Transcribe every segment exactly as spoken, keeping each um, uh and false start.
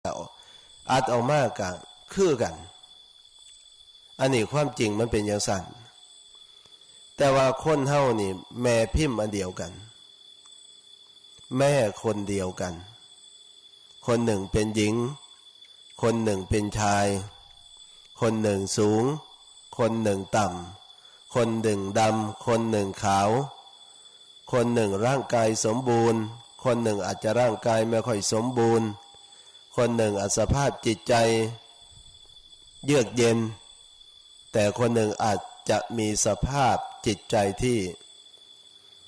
อัดออกมาก็คือกัน อันนี้ความจริงมันเป็นจั่งซั้น แต่ว่าคนเฮานี่แม่พิมพ์อันเดียวกัน แม่คนเดียวกัน คนหนึ่งเป็นหญิง คนหนึ่งเป็นชาย คนหนึ่งสูง คนหนึ่งต่ำ คนหนึ่งดำ คนหนึ่งขาว คนหนึ่งร่างกายสมบูรณ์ คนหนึ่งอาจจะร่างกายไม่ค่อยสมบูรณ์ คนหนึ่งอาจสภาพจิตใจเยือกเย็น แต่คนหนึ่งอาจจะมีสภาพจิตใจที่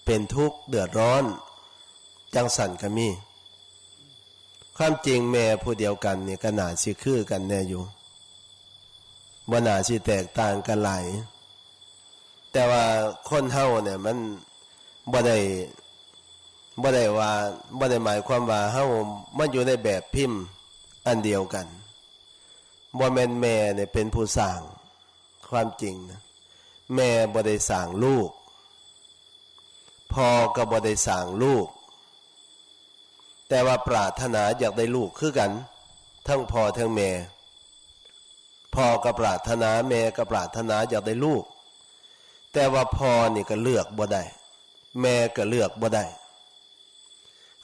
เป็นทุกข์เดือดร้อน จั่งซั้นก็มี ความจริงแม่ผู้เดียวกันนี่ก็น่าสิคือกันแน่อยู่ บ่น่าสิแตกต่างกันหลาย แต่ว่าคนเฮาเนี่ยมันบ่ได้ บ่ได้ว่า บ่ได้หมายความว่าเฮามาอยู่ในแบบพิมพ์อันเดียวกัน บ่แม่นแม่เนี่ยเป็นผู้สร้าง ความจริงนะ แม่บ่ได้สร้างลูก พ่อก็บ่ได้สร้างลูก แต่ว่าปรารถนาอยากได้ลูกคือกัน ทั้งพ่อทั้งแม่ พ่อก็ปรารถนา แม่ก็ปรารถนาอยากได้ลูก แต่ว่าพ่อนี่ก็เลือกบ่ได้ แม่ก็เลือกบ่ได้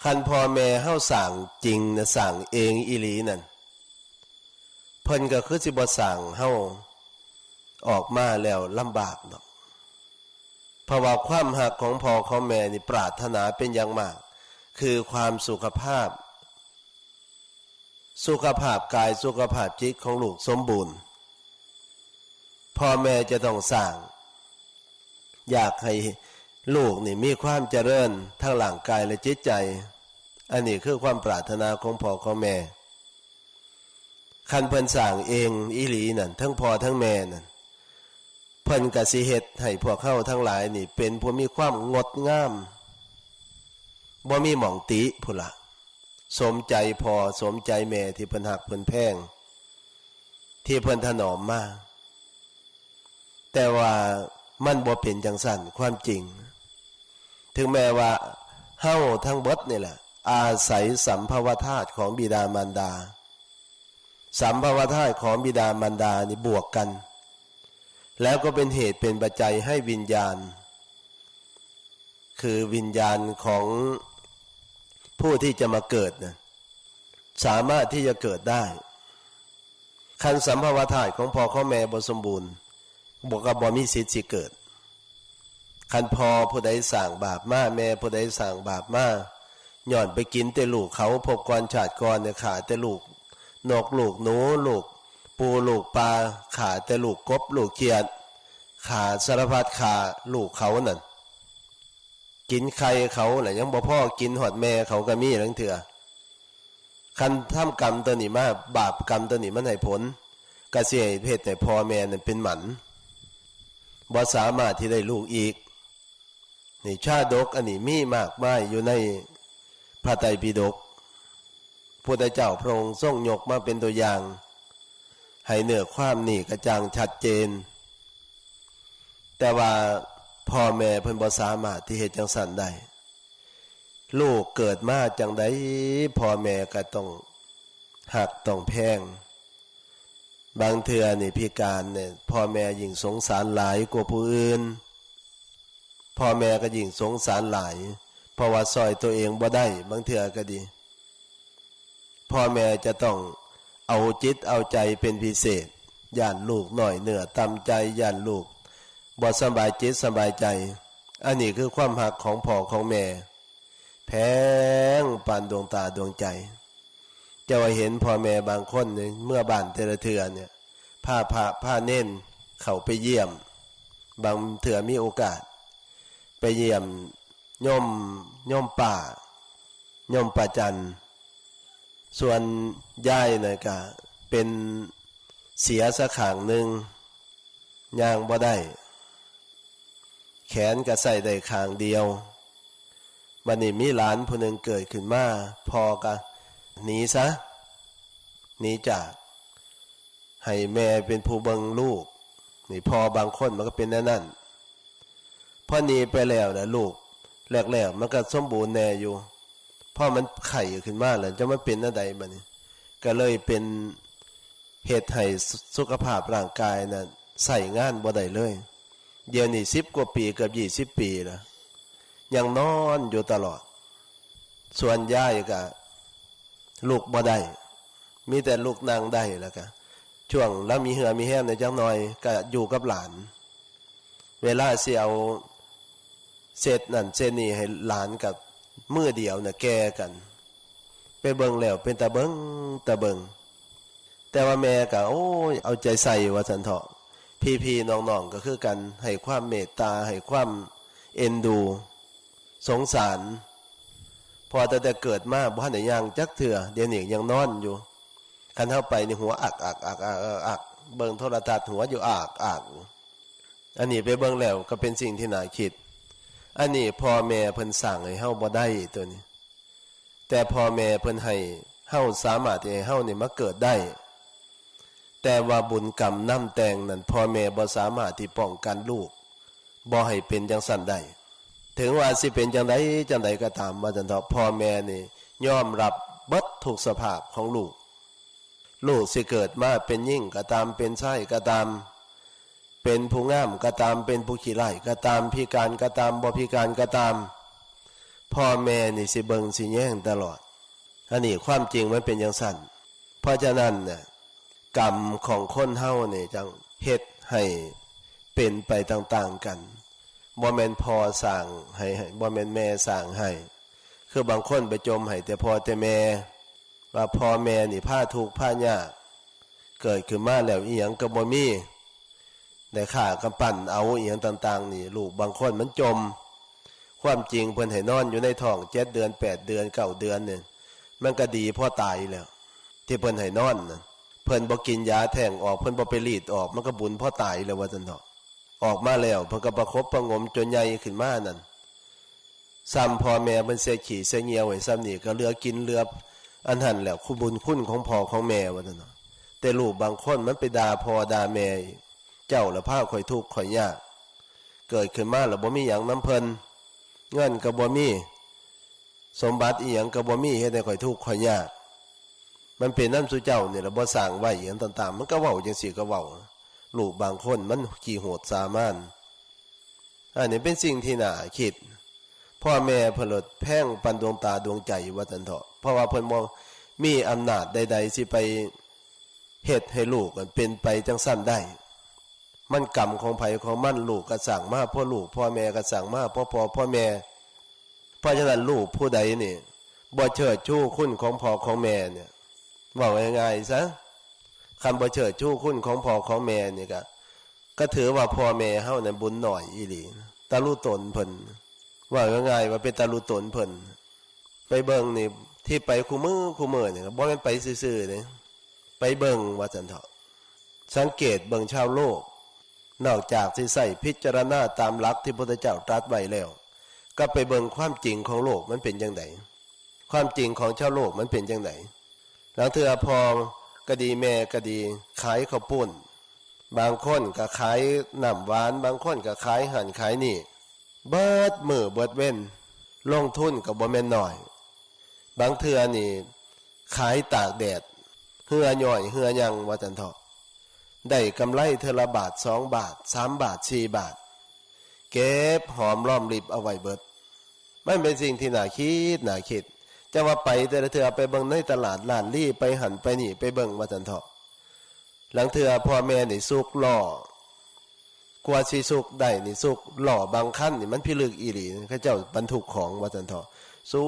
คันพ่อแม่เฮาสร้างจริงนะ สร้างเองอีหลีนั่น เพิ่นก็คือสิบ่สร้างเฮาออกมาแล้วลำบากดอก เพราะว่าความฮักของพ่อของแม่นี่ปรารถนาเป็นอย่างมาก คือความสุขภาพ สุขภาพกายสุขภาพจิตของลูกสมบูรณ์ พ่อแม่จะต้องสร้าง อยากให้ลูกนี่มีความเจริญทั้งร่างกายและจิตใจ อันนี้คือความปรารถนาของพ่อของแม่ คันเพิ่นสร้างเองอีหลีนั่น ทั้งพ่อทั้งแม่นั่น เพิ่นก็สิเฮ็ดให้พวกเฮาทั้งหลายนี่เป็นผู้มีความงดงาม บ่มีหม่องติพุ้นละ สมใจพ่อสมใจแม่ที่เพิ่นฮักเพิ่นแพง ที่เพิ่นถนอมมา แต่ว่ามันบ่เป็นจั่งซั้น ความจริง ถึงแม้ว่าเฮาทั้งเบิดนี่แหละ อาศัยสัมภวธาตุของบิดามารดา สัมภวธาตุของบิดามารดานี่บวกกัน แล้วก็เป็นเหตุเป็นปัจจัยให้วิญญาณ คือวิญญาณของผู้ที่จะมาเกิดนะ สามารถที่จะเกิดได้ คันสัมภวธาตุของพ่อของแม่บ่สมบูรณ์ บ่ ก็บ่มีสิทธิ์สิเกิด คันพ่อผู้ใดสร้างบาปมา แม่ผู้ใดสร้างบาปมา ย้อนไปกินแต่ลูกเขา ภพก่อนชาติก่อนเนี่ย ฆ่าแต่ลูกนกลูกหนู ลูกปูลูกปลา ฆ่าแต่ลูกกบลูกเขียด ฆ่าสารพัดฆ่าลูกเขานั่น กินไข่เขาแหละ ยังบ่พอกินฮอดแม่เขาก็มีลางเทื่อ คันทำกรรมตัวนี้มา บาปกรรมตัวนี้มันให้ผล ก็สิให้เฮ็ดให้พ่อแม่นั่นเป็นหมัน บ่สามารถที่ได้ลูกอีก นี่ชาดกอันนี้มีมากมายอยู่ในพระไตรปิฎก พุทธเจ้าพระองค์ทรงยกมาเป็นตัวอย่าง ให้เนื้อความนี่กระจ่างชัดเจน แต่ว่าพ่อแม่เพิ่นบ่สามารถที่เฮ็ดจั่งซั้นได้ ลูกเกิดมาจั่งใด พ่อแม่ก็ต้องฮักต้องแพง บางเทื่อนี่พิการเนี่ย พ่อแม่ยิ่งสงสารหลายกว่าผู้อื่น พ่อแม่ก็ยิ่งสงสารหลาย เพราะว่าซ่อยตัวเองบ่ได้ บางเทื่อก็ดี พ่อแม่จะต้องเอาจิตเอาใจเป็นพิเศษ ย้านลูกน้อยเนื้อต่ำใจ ย้านลูกบ่สบายจิตสบายใจ อันนี้คือความฮักของพ่อของแม่ แพงปานดวงตาดวงใจ จะว่าเห็นพ่อแม่บางคนนี่ เมือบ้านแต่ละเทื่อเนี่ย พาพระพาเณรเข้าไปเยี่ยม บางเทื่อมีโอกาส ไปเยี่ยมโยม โยมป้า โยมป้าจัน ส่วนยายน่ะก็เป็นเสียซะข้างหนึ่ง ย่างบ่ได้ แขนก็ใช้ได้ข้างเดียว บัดนี้มีหลานผู้หนึ่งเกิดขึ้นมา พ่อก็หนีซะ หนีจาก ให้แม่เป็นผู้เบิ่งลูก นี่พ่อบางคนมันก็เป็นแนวนั้น พอหนีไปแล้วนะ ลูกแรกๆมันก็สมบูรณ์แน่อยู่ พอมันไข้ขึ้นมาแล้ว จะมันเป็นแนวใดบัดนี้ ก็เลยเป็นเฮ็ดให้สุขภาพร่างกายน่ะใช้งานบ่ได้เลย เดี๋ยวนี้สิบกว่าปี เกือบยี่สิบปีแล้ว ยังนอนอยู่ตลอด ส่วนยายก็ลุกบ่ได้ มีแต่ลุกนั่งได้ แล้วก็ช่วงลาวมีเหื่อมีแฮงแหน่จักหน่อยก็อยู่กับหลาน เวลาสิเอาเช็ดนั่นเช็ดนี่ให้หลานกับมือเดียวน่ะแก่กัน ไปเบิ่งแล้วเป็นตาเบิ่งตาเบิ่ง แต่ว่าแม่ก็ โอ้ย เอาใจใส่ว่าซั่นเถาะ พี่ๆน้องๆก็คือกัน ให้ความเมตตา ให้ความเอ็นดู สงสาร เพราะตั้งแต่เกิดมาบ่ทันได้ย่างจักเทื่อ เดี๋ยวนี้ยังนอนอยู่ คันเฮาไปนี่หัวอักอักอักอักอักอัก เบิ่งโทรทัศน์หัวอยู่อักอัก อันนี้ไปเบิ่งแล้วก็เป็นสิ่งที่น่าคิด อันนี้พ่อแม่เพิ่นสร้างให้เฮาบ่ได้ตัวนี้ แต่พ่อแม่เพิ่นให้เฮาสามารถที่ให้เฮานี่มาเกิดได้ แต่ว่าบุญกรรมนำแต่งนั้น พ่อแม่บ่สามารถที่ป้องกันลูกบ่ให้เป็นจังซั่นได้ ถึงว่าสิเป็นจังใดจังใดก็ตาม ว่าซั่นเถาะ พ่อแม่นี่ยอมรับเบิดทุกสภาพของลูก ลูกสิเกิดมาเป็นหญิงก็ตาม เป็นชายก็ตาม เป็นผู้งามก็ตาม เป็นผู้ขี้ร้ายก็ตาม พิการก็ตาม บ่พิการก็ตาม พ่อแม่นี่สิเบิ่งสิแยงตลอด อันนี้ความจริงมันเป็นจังซั่น เพราะฉะนั้นน่ะ กรรมของคนเฮานี่จั่งเฮ็ดให้เป็นไปต่างๆกัน บ่แม่นพ่อสร้างให้ บ่แม่นแม่สร้างให้ คือบางคนไปจมให้แต่พ่อแต่แม่ ว่าพ่อแม่นี่พาทุกข์พายาก เกิดขึ้นมาแล้วอิหยังก็บ่มี ได้ฆ่ากำปั้นเอาอิหยังต่างๆนี่ ลูกบางคนมันจม ความจริงเพิ่นให้นอนอยู่ในท้องเจ็ดเดือน แปดเดือน เก้าเดือนเนี่ย มันก็ดีพอตายแล้ว ที่เพิ่นให้นอนน่ะ เพิ่นบ่กินยาแท้งออก เพิ่นบ่ไปรีดออก มันก็บุญพอตายแล้วว่าซั่นเถาะ ออกมาแล้วเพิ่นก็ประคบประหงมจนใหญ่ขึ้นมานั่น ซ้ำพ่อแม่เพิ่นเสียขี้เสียเยี่ยวให้ซ้ำนี่ก็เหลือกินเหลืออันนั้นแหละ คุณบุญคุณของพ่อของแม่ว่าซั่นเนาะ แต่ลูกบางคนมันไปด่าพ่อด่าแม่อีก เจ้าละพาข้อยทุกข์ข้อยยาก เกิดขึ้นมาแล้วบ่มีหยังนำเพิ่น เงินก็บ่มี สมบัติอีหยังก็บ่มี เฮ็ดให้ข้อยทุกข์ข้อยยาก มันเป็นนำซุเจ้านี่แหละ บ่สร้างไว้อีหยังต่างๆ มันก็เว้าจังซี่ก็เว้า ลูกบางคนมันขี้โหดสามาน อันนี้เป็นสิ่งที่น่าคิด พ่อแม่เพิ่นลดแพงปานดวงตาดวงใจว่าซั่นเถาะ เพราะว่าเพิ่นบ่มีอำนาจใดๆสิไปเฮ็ดให้ลูกเป็นไปจังซั่นได้ มันกรรมของไผของมัน ลูกก็สร้างมาเพราะลูก พ่อแม่ก็สร้างมาเพราะพ่อเพราะแม่ เพราะฉะนั้นลูกผู้ใดนี่บ่เชิดชูคุณของพ่อของแม่เนี่ย เว้าง่ายๆซะ คันบ่เชิดชูคุณของพ่อของแม่นี่ก็ ก็ถือว่าพ่อแม่เฮานั้นบุญน้อยอีหลี ตะลุตนเพิ่น เว้าง่ายๆว่าเป็นตะลุตนเพิ่น ไปเบิ่งนี่ ที่ไปคู่มื้อคู่มื้อนี่ก็บ่แม่นไปซื่อๆเด้ ไปเบิ่งว่าซั่นเถาะ สังเกตเบิ่งชาวโลก นอกจากสิใช้พิจารณาตามหลักที่พุทธเจ้าตรัสไว้แล้ว ก็ไปเบิ่งความจริงของโลกมันเป็นจั่งใด ความจริงของชาวโลกมันเป็นจั่งใด ลางเทื่อพ่อก็ดีแม่ก็ดี ขายข้าวปุ้น บางคนก็ขายน้ำหวาน บางคนก็ขายหั้นขายนี่ เบิดมื้อเบิดเว็น ลงทุนก็บ่แม่นน้อย บางเทื่อนี่ขายตากแดด เหื่อหย่อยเหื่อหยังว่าซั่นเถาะ ได้กำไรเทื่อละบาทสองบาท สามบาท สี่บาท เก็บหอมรอมริบเอาไว้เบิด มันเป็นสิ่งที่น่าคิด น่าคิด จั่งว่าไปแต่ละเทื่อไปเบิ่งในตลาดล้านลี้ ไปหั้นไปนี่ ไปเบิ่งว่าซั่นเถาะ ลางเทื่อพ่อแม่นี่ซุกล้อ กว่าสิซุกได้นี่ ซุกล้อบางคันนี่มันพิลึกอีหลี เขาเจ้าบรรทุกของว่าซั่นเถาะ ซุ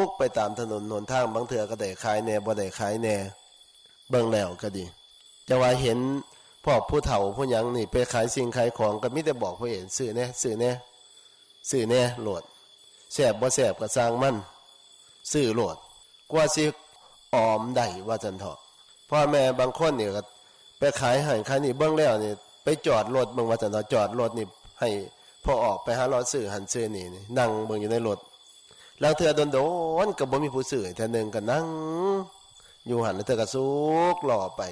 กไปตามถนนหนทาง บางเทื่อก็ได้ขายแหน่ บ่ได้ขายแหน่ เบิ่งแล้วก็ดี จั่งว่าเห็นพวกผู้เฒ่าผู้หยังนี่ไปขายสิ่งขายของ ก็มีแต่บอกผู้เห็น ซื้อแหน่ ซื้อแหน่ ซื้อแหน่โลด แซ่บบ่แซ่บก็ซ่างมัน ซื้อโลด กว่าสิออมได้ว่าซั่นเถาะ พ่อแม่บางคนนี่ก็ไปขายหั้นขายนี่ เบิ่งแล้วนี่ ไปจอดรถเบิ่งว่าซั่นเถาะ จอดรถนี่ให้พ่อออกไปหาเลาะซื้อหั้นซื้อนี่นี่ นั่งเบิ่งอยู่ในรถ ลางเทื่อโดนๆก็บ่มีผู้ซื้อ เทื่อหนึ่งก็นั่งอยู่หั้น ลางเทื่อก็ซุกล้อไป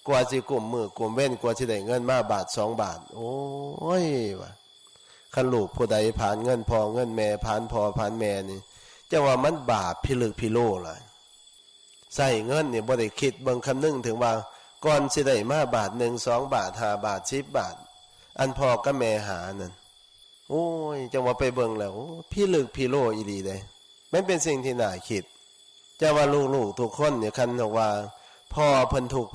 กว่าสิกุมมื้อกุมเว็น กว่าสิได้เงินมาบาทสองบาท โอ้ย ว่า คันลูกผู้ใดผลาญเงินพ่อเงินแม่ ผลาญพ่อผลาญแม่นี่ จั่งว่ามันบาปพิลึกพิโลหลาย ใช้เงินนี่บ่ได้คิดเบิ่งคำนึงถึงว่า ก่อนสิได้มาบาทหนึ่ง สองบาท ห้าบาท สิบบาท อันพ่อกับแม่หานั่น โอ้ย จังว่าไปเบิ่งแล้ว โอ้ พิลึกพิโลอีหลีเด้ มันเป็นสิ่งที่น่าคิด แต่ว่าลูกๆทุกคนเนี่ย คันบอกว่าพ่อเพิ่นทุกข์